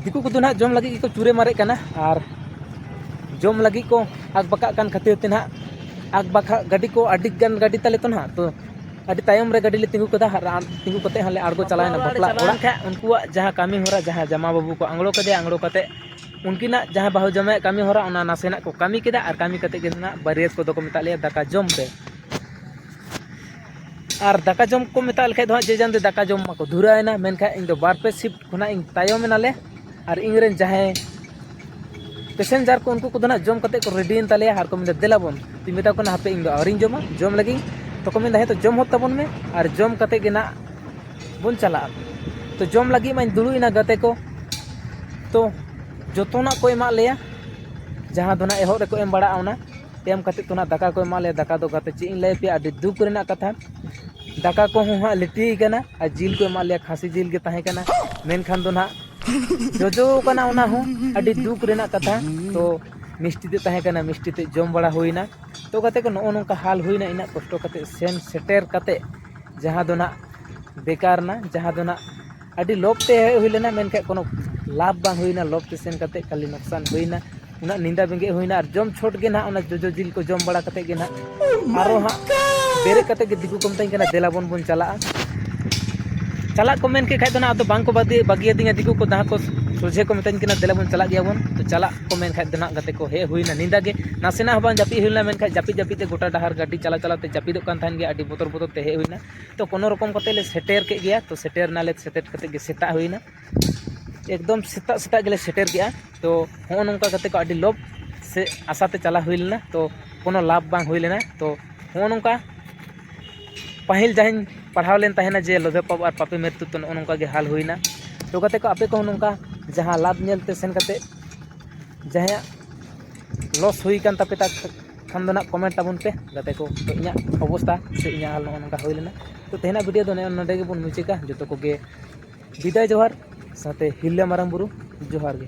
ᱫᱤᱠᱩ ᱠᱚᱫᱚ ᱱᱟᱦᱟᱜ ᱡᱚᱢ ᱞᱟᱹᱜᱤᱫ ᱜᱮᱠᱚ ᱪᱩᱨᱮ ᱢᱟᱨᱮᱜ ᱠᱟᱱᱟ, ᱟᱨ ᱡᱚᱢ ᱞᱟᱹᱜᱤᱫ ᱠᱚ ᱟᱠᱵᱟᱠᱟᱜ ᱠᱟᱱ ᱠᱷᱟᱹᱛᱤᱨ ᱛᱮ ᱱᱟᱦᱟᱜ, ᱟᱠᱵᱟᱠᱟᱜ ᱜᱟᱹᱰᱤ ᱠᱚ ᱟᱹᱰᱤ ᱜᱟᱱ ᱜᱟᱹᱰᱤ ᱛᱟᱞᱮ ᱛᱚ ᱱᱟᱦᱟᱜ, ᱛᱚ ᱟᱹᱰᱤ ᱛᱟᱭᱚᱢ ᱨᱮ ᱜᱟᱹᱰᱤ ᱞᱮ ᱛᱤᱸᱜᱩ ᱠᱮᱫᱟ᱾ ᱟᱨ ᱛᱤᱸᱜᱩ ᱠᱟᱛᱮᱫ ᱦᱟᱸᱜ ᱞᱮ ᱟᱬᱜᱚ ᱪᱟᱞᱟᱣᱮᱱᱟ ᱵᱟᱯᱞᱟ ᱚᱲᱟᱜ᱾ ᱩᱱᱠᱩᱣᱟᱜ ᱡᱟᱦᱟᱸ ᱠᱟᱹᱢᱤ ᱦᱚᱨᱟ, ᱡᱟᱦᱟᱸ ᱡᱟᱢᱟ ᱵᱟᱹᱵᱩ ᱠᱚ ᱟᱬᱜᱚ ᱠᱮᱫᱮᱭᱟ, ᱟᱬᱜᱚ ᱠᱟᱛᱮᱫ ᱩᱱᱠᱤᱱᱟᱜ ᱡᱟᱦᱟᱸ ᱵᱟᱹᱦᱩ ᱡᱟᱶᱟᱭᱟᱜ ᱠᱟᱹᱢᱤ ᱦᱚᱨᱟ, ᱚᱱᱟ ᱱᱟᱥᱮᱱᱟᱜ ᱠᱚ ᱠᱟᱹᱢᱤ ᱠᱮᱫᱟ᱾ ᱟᱨ ᱠᱟᱹᱢᱤ ᱠᱟᱛᱮᱫ ᱜᱮ ᱱᱟᱦᱟᱜ ᱵᱟᱹᱨᱭᱟᱹᱛ ᱠᱚᱫᱚ ᱠᱚ ᱢᱮᱛᱟᱜ ᱞᱮᱭᱟ ᱫᱟᱠᱟ ᱡᱚᱢ ᱯᱮ᱾ ᱟᱨ ᱫᱟᱠᱟ ᱡᱚᱢ ᱠᱚ ᱢᱮᱛᱟᱜ ᱞᱮᱠᱷᱟᱡ ᱫᱚ ᱦᱟᱸᱜ ᱡᱮ ᱡᱟᱱ ᱫᱟᱠᱟ ᱡᱚᱢ ᱢᱟᱠᱚ ᱫᱷᱩᱨᱟᱹᱣ ᱮᱱᱟ, ᱢᱮᱱᱠᱷᱟᱱ ᱤᱧ ᱫᱚ ᱵᱟᱨ ᱯᱮ ᱥᱤᱯᱴ ᱠᱷᱚᱱᱟᱜ ᱤᱧ ᱛᱟᱭᱚᱢ ᱮᱱᱟᱞᱮ᱾ ᱟᱨ ᱤᱧ ᱨᱮᱱ ᱡᱟᱦᱟᱸᱭ ᱯᱮᱥᱮᱧᱡᱟᱨ ᱠᱚ, ᱩᱱᱠᱩ ᱠᱚᱫᱚ ᱱᱟᱦᱟᱜ ᱡᱚᱢ ᱠᱟᱛᱮᱫ ᱠᱚ ᱨᱮᱰᱤᱭᱮᱱ ᱛᱟᱞᱮᱭᱟ᱾ ᱟᱨ ᱠᱚ ᱢᱮᱱᱫᱟ, "ᱫᱮᱞᱟ ᱵᱚᱱ", ᱛᱚᱧ ᱢᱮᱛᱟ ᱠᱚ ᱠᱟᱱᱟ, "ᱦᱟᱯᱮ, ᱤᱧ ᱫᱚ ᱟᱹᱣᱨᱤᱧ ᱡᱚᱢᱟ, ᱡᱚᱢ ᱞᱮᱜᱤᱧ᱾" ᱛᱚᱠᱚ ᱢᱮᱱᱫᱟ, "ᱦᱮᱸ ᱛᱚ, ᱡᱚᱢ ᱦᱚᱫ ᱛᱟᱵᱚᱱ ᱢᱮ, ᱟᱨ ᱡᱚᱢ ᱠᱟᱛᱮᱫ ᱜᱮ ᱱᱟᱦᱟᱜ ᱵᱚᱱ ᱪᱟᱞᱟᱜᱼᱟ᱾" ᱛᱚ ᱡᱚᱢ ᱞᱟᱹᱜᱤᱫ ᱢᱟᱧ ᱫᱩᱲᱩᱵ ᱮᱱᱟ ᱜᱟᱛᱮ ᱠᱚ᱾ ᱛᱚ ᱡᱚᱛᱚᱱᱟᱜ ᱠᱚ ᱮᱢᱟᱜ ᱞᱮᱭᱟ, ᱡᱟᱦᱟᱸ ᱫᱚ ᱱᱟᱦᱟᱜ ᱮᱦᱚᱵ ᱨᱮᱠᱚ ᱮᱢ ᱵᱟᱲᱟᱜᱼᱟ, ᱚᱱᱟ ᱮᱢ ᱠᱟᱛᱮᱫ ᱛᱚ ᱱᱟᱦᱟᱜ ᱫᱟᱠᱟ ᱠᱚ ᱮᱢᱟᱜ ᱞᱮᱭᱟ᱾ ᱫᱟᱠᱟ ᱫᱚ ᱜᱟᱛᱮ ᱪᱮᱫ ᱤᱧ ᱞᱟᱹᱭ ᱟᱯᱮᱭᱟ, ᱟᱹᱰᱤ ᱫᱩᱠ ᱨᱮᱱᱟᱜ ᱠᱟᱛᱷᱟ᱾ ᱫᱟᱠᱟ ᱠᱚᱦᱚᱸ ᱦᱟᱸᱜ ᱞᱤᱴᱤ ᱠᱟᱱᱟ, ᱟᱨ ᱡᱤᱞ ᱠᱚ ᱮᱢᱟᱜ ᱞᱮᱭᱟ, ᱠᱷᱟᱹᱥᱤ ᱡᱤᱞ ᱜᱮ ᱛᱟᱦᱮᱸ ᱠᱟᱱᱟ᱾ ᱢᱮᱱᱠᱷᱟᱱ ᱫᱚ ᱱᱟᱦᱟᱜ ᱡᱚᱡᱚ ᱠᱟᱱᱟ, ᱚᱱᱟ ᱦᱚᱸ ᱟᱹᱰᱤ ᱫᱩᱠ ᱨᱮᱱᱟᱜ ᱠᱟᱛᱷᱟ᱾ ᱛᱚ ᱢᱤᱥᱴᱤ ᱛᱮ ᱛᱟᱦᱮᱸ ᱠᱟᱱᱟ, ᱢᱤᱥᱴᱤ ᱛᱮ ᱡᱚᱢ ᱵᱟᱲᱟ ᱦᱩᱭᱱᱟ᱾ ᱛᱚ ᱜᱟᱛᱮ ᱠᱚ, ᱱᱚᱜᱼᱚ ᱱᱚᱝᱠᱟ ᱦᱟᱞ ᱦᱩᱭᱱᱟ ᱤᱱᱟᱹᱜ ᱠᱚᱥᱴᱚ ᱠᱟᱛᱮ ᱥᱮᱱ ᱥᱮᱴᱮᱨ ᱠᱟᱛᱮ, ᱡᱟᱦᱟᱸ ᱫᱚ ᱱᱟᱜ ᱵᱮᱠᱟᱨ ᱱᱟ, ᱡᱟᱦᱟᱸ ᱫᱚ ᱱᱟᱜ ᱟᱹᱰᱤ ᱞᱚᱵᱽ ᱛᱮ ᱦᱮᱡ ᱦᱩᱭ ᱞᱮᱱᱟ, ᱢᱮᱱᱠᱷᱟᱱ ᱠᱳᱱᱳ ᱞᱟᱵᱷ ᱵᱟᱝ ᱦᱩᱭᱱᱟ᱾ ᱞᱚᱵᱽ ᱛᱮ ᱥᱮᱱ ᱠᱟᱛᱮ ᱠᱷᱟᱹᱞᱤ ᱱᱚᱠᱥᱟᱱ ᱦᱩᱭᱱᱟ᱾ ᱩᱱᱟᱹᱜ ᱧᱤᱫᱟᱹ ᱵᱮᱸᱜᱮᱫ ᱦᱩᱭᱱᱟ ᱟᱨ ᱡᱚᱢ ᱪᱷᱚᱴ ᱜᱮ ᱱᱟᱦᱟᱜ ᱚᱱᱟ ᱡᱚᱡᱚ ᱡᱤᱞ ᱠᱚ ᱡᱚᱢ ᱵᱟᱲᱟ ᱠᱟᱛᱮ ᱜᱮ ᱱᱟᱦᱟᱜ ᱟᱨᱚ ᱦᱟᱸᱜ ᱵᱮᱨᱮᱫ ᱠᱟᱛᱮ ᱜᱮ ᱫᱤᱠᱩ ᱠᱚ ᱢᱤᱛᱟᱹᱧ ᱠᱟᱱᱟ, "ᱫᱮᱞᱟ ᱵᱚᱱ, ᱵᱚᱱ ᱪᱟᱞᱟᱜᱼᱟ᱾" ᱪᱟᱞᱟᱜ ᱠᱚ ᱢᱮᱱ ᱠᱮᱫ ᱠᱷᱟᱡ ᱫᱚ ᱱᱟᱦᱟᱜ ᱟᱫᱚ ᱵᱟᱝ ᱠᱚ ᱵᱟᱹᱜᱤ, ᱵᱟᱹᱜᱤᱭᱟᱹᱫᱤᱧᱟ ᱫᱤᱠᱩ ᱠᱚ, ᱡᱟᱦᱟᱸ ᱠᱚ ᱥᱚᱡᱷᱮ ᱠᱚ ᱢᱤᱛᱟᱹᱧ ᱠᱟᱱᱟ, "ᱫᱮᱞᱟ ᱵᱚᱱ ᱪᱟᱞᱟᱜ ᱜᱮᱭᱟ ᱵᱚᱱ᱾" ᱛᱚ ᱪᱟᱞᱟᱜ ᱠᱚ ᱢᱮᱱ ᱠᱷᱟᱡ ᱫᱚ ᱱᱟᱦᱟᱜ ᱜᱟᱛᱮ ᱠᱚ ᱦᱮᱡ ᱦᱩᱭᱱᱟ ᱧᱤᱫᱟᱹ ᱜᱮ, ᱱᱟᱥᱮᱱᱟᱜ ᱦᱚᱸ ᱵᱟᱝ ᱡᱟᱹᱯᱤᱫ ᱦᱩᱭ ᱞᱮᱱᱟ, ᱢᱮᱱᱠᱷᱟᱡ ᱡᱟᱹᱯᱤᱫ ᱡᱟᱹᱯᱤᱫ ᱛᱮ ᱜᱚᱴᱟ ᱰᱟᱦᱟᱨ ᱜᱟᱹᱰᱤ ᱪᱟᱞᱟᱣ ᱪᱟᱞᱟᱣ ᱛᱮ ᱡᱟᱹᱯᱤᱫᱚᱜ ᱠᱟᱱ ᱛᱟᱦᱮᱱ ᱜᱮᱭᱟ, ᱟᱹᱰᱤ ᱵᱚᱛᱚᱨ ᱵᱚᱛᱚᱨ ᱛᱮ ᱦᱮᱡ ᱦᱩᱭᱱᱟ᱾ ᱛᱚ ᱠᱳᱱᱳ ᱨᱚᱠᱚᱢ ᱠᱟᱛᱮ ᱞᱮ ᱥᱮᱴᱮᱨ ᱠᱮᱫ ᱜᱮᱭᱟ᱾ ᱛᱚ ᱥᱮᱴᱮᱨ ᱱᱟᱞᱮ, ᱥᱮᱴᱮᱨ ᱠᱟᱛᱮ ᱜᱮ ᱥᱮᱛᱟᱜ ᱦᱩᱭᱱᱟ, ᱮᱠᱫᱚᱢ ᱥᱮᱛᱟᱜ ᱥᱮᱛᱟᱜ ᱜᱮᱞᱮ ᱥᱮᱴᱮᱨ ᱠᱮᱜᱼᱟ᱾ ᱛᱚ ᱦᱚᱸᱜᱼᱚ ᱱᱚᱝᱠᱟ ᱠᱟᱛᱮ ᱠᱚ ᱟᱹᱰᱤ ᱞᱚᱵᱽ ᱥᱮ ᱟᱥᱟ ᱛᱮ ᱪᱟᱞᱟᱣ ᱦᱩᱭ ᱞᱮᱱᱟ, ᱛᱚ ᱠᱳᱱᱳ ᱞᱟᱵᱷ ᱵᱟᱝ ᱦᱩᱭ ᱞᱮᱱᱟ᱾ ᱛᱚ ᱦᱚᱸᱜᱼᱚ ᱱᱚᱝᱠᱟ ᱯᱟᱹᱦᱤᱞ ᱡᱟᱦᱟᱸᱧ ᱯᱟᱲᱦᱟᱣ ᱞᱮᱱ ᱛᱟᱦᱮᱱᱟ ᱡᱮ ᱞᱚᱵᱷᱮ ᱯᱟᱯ ᱟᱨ ᱯᱟᱯᱮ ᱢᱨᱤᱛᱩ, ᱛᱚ ᱱᱚᱜᱼᱚ ᱱᱚᱝᱠᱟ ᱜᱮ ᱦᱟᱞ ᱦᱩᱭᱱᱟ᱾ ᱛᱚ ᱜᱟᱛᱮ ᱠᱚ, ᱟᱯᱮ ᱠᱚᱦᱚᱸ ᱱᱚᱝᱠᱟ ᱡᱟᱦᱟᱸ ᱞᱟᱵᱷ ᱧᱮᱞ ᱛᱮ ᱥᱮᱱ ᱠᱟᱛᱮ ᱡᱟᱦᱟᱸᱭᱟᱜ ᱞᱚᱥ ᱦᱩᱭ ᱠᱟᱱ ᱛᱟᱯᱮ ᱛᱟ ᱠᱷᱟᱱ ᱫᱚ ᱱᱟᱜ ᱠᱚᱢᱮᱱᱴ ᱛᱟᱵᱚᱱ ᱯᱮ ᱜᱟᱛᱮ ᱠᱚ᱾ ᱛᱚ ᱤᱧᱟᱹᱜ ᱚᱵᱚᱥᱛᱟ ᱥᱮ ᱤᱧᱟᱹᱜ ᱦᱟᱞ ᱱᱚᱜᱼᱚ ᱱᱚᱝᱠᱟ ᱦᱩᱭ ᱞᱮᱱᱟ᱾ ᱛᱚ ᱛᱮᱦᱮᱧᱟᱜ ᱵᱷᱤᱰᱤᱭᱳ ᱫᱚ ᱱᱚᱜᱼᱚ ᱱᱚᱰᱮ ᱜᱮᱵᱚᱱ ᱢᱩᱪᱟᱹᱫᱟ᱾ ᱡᱚᱛᱚ ᱠᱚᱜᱮ ᱵᱤᱫᱟᱭ ᱡᱚᱦᱟᱨ, ᱥᱟᱶᱛᱮ ᱦᱤᱨᱞᱟᱹ ᱢᱟᱨᱟᱝ ᱵᱩᱨᱩ ᱡᱚᱦᱟᱨ ᱜᱮ᱾